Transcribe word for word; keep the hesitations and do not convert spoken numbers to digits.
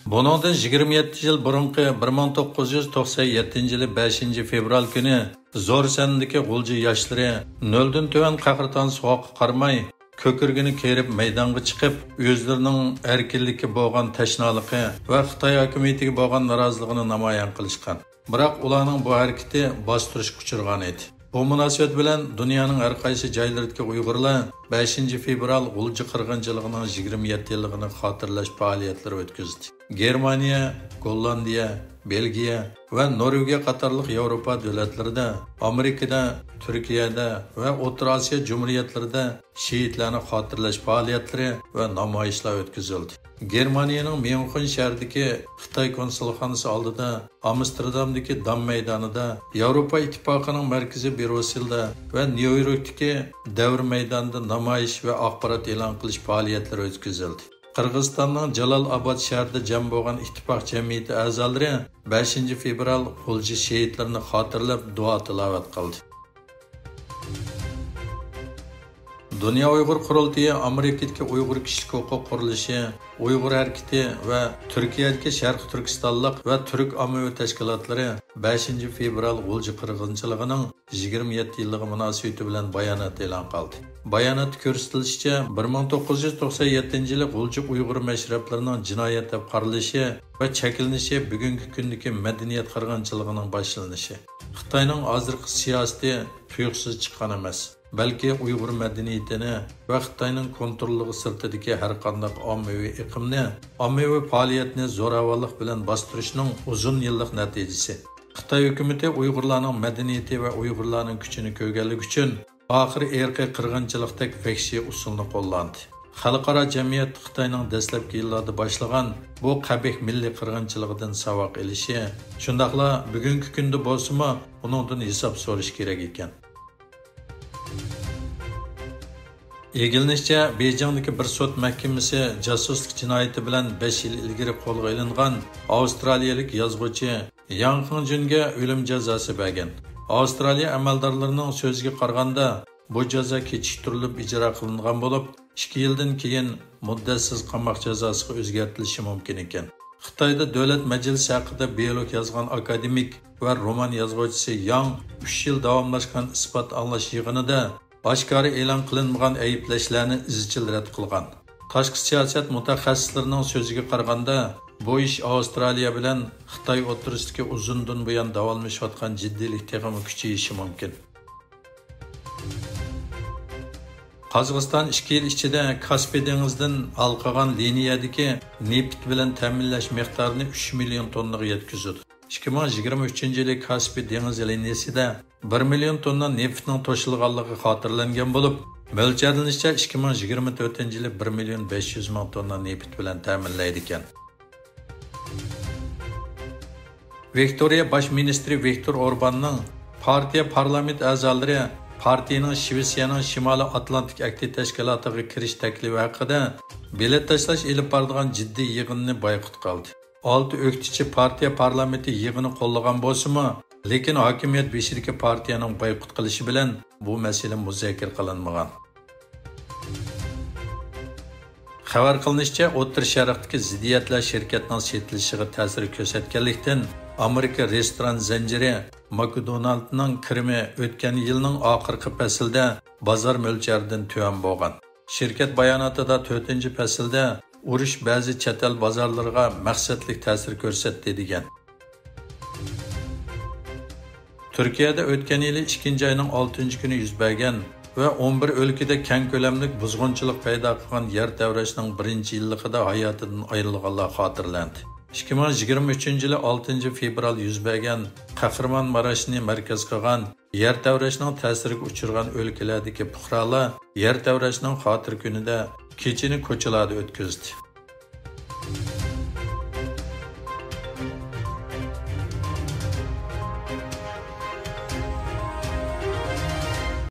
بۇنىڭدىن يىگىرمە يەتتە يىل بۇرۇنقى بىر مىڭ توققۇز يۈز توقسەن يەتتىنچى يىلى بەشىنچى فېۋرال كۈنى زور ساندىكى غۇلجا ياشلىرى نۆلدىن تۆۋەن قەھرىتان سوغۇققا قارىماي، كۆكرىكىنى كېرىپ مەيدانغا چىقىپ، ئۆزلىرىنىڭ ئەركىنلىككە بولغان تەشنالىقى ۋە خىتاي ھاكىمىيىتىگە بولغان نارازىلىقىنى نامايان قىلىشقان. بىراق ئۇلارنىڭ بۇ ھەرىكىتى باستۇرۇشقا ئۇچرىغان ئىدى. بۇ مۇناسىۋەت بىلەن دۇنيانىڭ ھەر قايسى جايلىرىدىكى ئۇيغۇرلار بەشىنچى فېۋرال غۇلجا قىرغىنچىلىقىنىڭ يىگىرمە يەتتە يىللىقىنى خاتىرىلەش پائالىيەتلىرى ئۆتكۈزدى. گېرمانىيە، گوللاندىيە، بېلگىيە ۋە نورۋېگىيە قاتارلىق ياۋروپا دۆلەتلىرىدە، ئامېرىكىدا، تۈركىيەدە ۋە ئوتتۇرا ئاسىيا جۇمھۇرىيەتلىرىدە شېھىتلەرنى خاتىرىلەش پائالىيەتلىرى ۋە نامايىشلار ئۆتكۈزۈلدى. گېرمانىيەنىڭ ميۇنخېن شەھىرىدىكى خىتاي كونسۇلخانىسى ئالدىدا، ئامستېردامدىكى دام مەيدانىدا، ياۋروپا ئىتتىپاقىنىڭ مەركىزىي بيۇروسىدا ۋە نيۇ يوركتىكى دەۋر مەيدانىدا نامايىش ۋە ئاخبارات ئېلان قىلىش پائالىيەتلىرى ئۆتكۈزۈلدى. قىرغىزىستاننىڭ جالال ئاباد شەھىرىدە جەم بولغان ئىتتىپاق جەمئىيىتى ئەزالىرى بەشىنچى فېۋرال غۇلجا شېھىتلىرىنى خاتىرىلەپ دۇئا تىلاۋەت قىلدى. دۇنيا ئۇيغۇر قۇرۇلتىيى ئامېرىكىدىكى ئۇيغۇر كىشىلىك ھوقۇق قۇرۇلۇشى، ئۇيغۇر ھەرىكىتى ۋە تۈركىيەدىكى شەرقىي تۈركىستانلىق ۋە تۈرك ئاممىۋى تەشكىلاتلىرى بەشىنچى فېۋرال غۇلجا قىرغىنچىلىقىنىڭ يىگىرمە يەتتە يىللىقى مۇناسىۋىتى بىلەن بايانات ئېلان قىلدى. باياناتتا كۆرسىتىلىشىچە، بىر مىڭ توققۇز يۈز توقسان يەتتىنچى يىلى غۇلجا ئۇيغۇر مەشرەپلىرىنىڭ جىنايەت دەپ قارىلىشى ۋە چەكلىنىشى بۈگۈنكى كۈندىكى مەدەنىيەت قىرغىنچىلىقىنىڭ باشلىنىشى. خىتاينىڭ ھازىرقى سىياسىتى تۇيۇقسىز چىققان ئەمەس، بەلكى ئۇيغۇر مەدەنىيىتىنى ۋە خىتاينىڭ كونتروللۇقى سىرتىدىكى ھەرقانداق ئاممىۋى ئېقىمنى، ئاممىۋى پائالىيەتنى زوراۋانلىق بىلەن باستۇرۇشنىڭ ئۇزۇن يىللىق نەتىجىسى. خىتاي ھۆكۈمىتى ئۇيغۇرلارنىڭ مەدەنىيىتى ۋە ئۇيغۇرلارنىڭ كۈچىنى كۆرگەنلىكى ئۈچۈن، ئاخىرى ئىرقىي قىرغىنچىلىقتەك ۋەھشىي ئۇسۇلنى قوللاندى. خەلقئارا جەمئىيەت خىتاينىڭ دەسلەپكى يىللاردا باشلىغان بۇ قەبىھ مىللىي قىرغىنچىلىقىدىن ساۋاق ئېلىشى، شۇنداقلا بۈگۈنكى كۈندە بولسىمۇ ئۇنىڭدىن ھېساب سورىشى كېرەك ئىكەن. ئىگىلىنىشىچە، بېيجىڭدىكى بىر سوت مەھكىمىسى جاسۇسلۇق جىنايىتى بىلەن بەش يىل ئىلگىرى قولغا ئېلىنغان ئاۋسترالىيەلىك يازغۇچى ياڭ خېڭجۈنگە ئۆلۈم جازاسى بەرگەن. ئاۋسترالىيە ئەمەلدارلىرىنىڭ سۆزىگە قارىغاندا، بۇ جازا كېچىكتۈرۈلۈپ ئىجرا قىلىنغان بولۇپ، ئىككى يىلدىن كېيىن مۇددەتسىز قاماق جازاسىغا ئۆزگەرتىلىشى مۇمكىن ئىكەن. خىتايدا دۆلەت مەجلىسى ھەققىدە بىيولوگ يازغان ئاكادېمىك ۋە رومان يازغۇچىسى ياڭ ئۈچ يىل داۋاملاشقان ئىسپات ئاڭلاش يىغىنىدا ئاشكارا ئېلان قىلىنمىغان ئەيىبلەشلەرنى ئىزچىل رەت قىلغان. تاشقى سىياسەت مۇتەخەسسىسلىرىنىڭ سۆزىگە قارىغاندا، بۇ ئىش ئاۋسترالىيە بىلەن خىتاي ئوتتۇرىسىدىكى ئۇزۇندىن بۇيان داۋاملىشىۋاتقان جىددىيلىك تېخىمۇ كۈچىيىشى مۇمكىن. قازاقىستان ئىككى يىل ئىچىدە كاسپىي دېڭىزىدىن ھالقىغان لىنىيەدىكى نېفىت بىلەن تەمىنلەش مىقدارىنى ئۈچ مىليون توننىغا يەتكۈزىدۇ. ئىككى مىڭ يىگىرمە ئۈچىنچى يىلى كاسپىي دېڭىزى لىنىيىسىدە بىر مىليون توننا نېفىتنىڭ توشۇلغانلىقى خاتىرىلەنگەن بولۇپ، مۆلچەرلىنىشىچە، ئىككى مىڭ يىگىرمە تۆتىنچى يىلى بىر مىليون بەش يۈز مىڭ توننا نېفىت بىلەن تەمىنلەيدىكەن. ۋىكتورىيە باش مىنىستىرى ۋىكتور ئورباننىڭ پارتىيە پارلامېنت ئەزالىرى پارتىيىنىڭ شىۋېتسىيەنىڭ شىمالىي ئاتلانتىك ئەھدى تەشكىلاتىغا كىرىش تەكلىپى ھەققىدە بېلەت تاشلاش ئېلىپ بارىدىغان جىددىي يىغىنىنى بايقۇت قىلدى. ئالتە ئۆكتىچى پارتىيە پارلامېنتى يىغىنى قوللىغان بولسىمۇ، لېكىن ھاكىمىيەت بېشىدىكى پارتىيەنىڭ بايقۇت قىلىشى بىلەن بۇ مەسىلە مۇزاكىرە قىلىنمىغان. خەۋەر قىلىنىشىچە، ئوتتۇرا شەرقتىكى زىددىيەتلەر شىركەتنىڭ سېتىلىشىغا تەسىر كۆرسەتكەنلىكتىن، ئامېرىكا رېستوران زەنجىرى ماكدونالدنىڭ كىرىمى ئۆتكەن يىلنىڭ ئاخىرقى پەسلىدە بازار مۆلچەردىن تۆۋەن بولغان. شىركەت باياناتىدا تۆتىنچى پەسىلدە ئۇرۇش بەزى چەت ئەل بازارلىرىغا مەقسەتلىك تەسىر كۆرسەتتى، دېگەن. تۈركىيەدە ئۆتكەن يىلى ئىككىنچى ئاينىڭ ئالتىنچى كۈنى يۈز بەرگەن ۋە ئون بىر ئۆلكىدە كەڭ كۆلەملىك بۇزغۇنچىلىق پەيدا قىلغان يەر تەۋرەشنىڭ بىرىنچى يىللىقىدا ھاياتىدىن ئايرىلغانلار خاتىرىلەندى. ئىككى مىڭ يىگىرمە ئۈچىنچى يىلى ئالتىنچى فېۋرال يۈز بەرگەن قەھرىمانماراشنى مەركەز قىلغان يەر تەۋرەشنىڭ تەسىرىگە ئۇچرىغان ئۆلكىلەردىكى پۇقرالار يەر تەۋرەشنىڭ خاتىرە كۈنىدە كېچىنى كوچىلاردا ئۆتكۈزدى.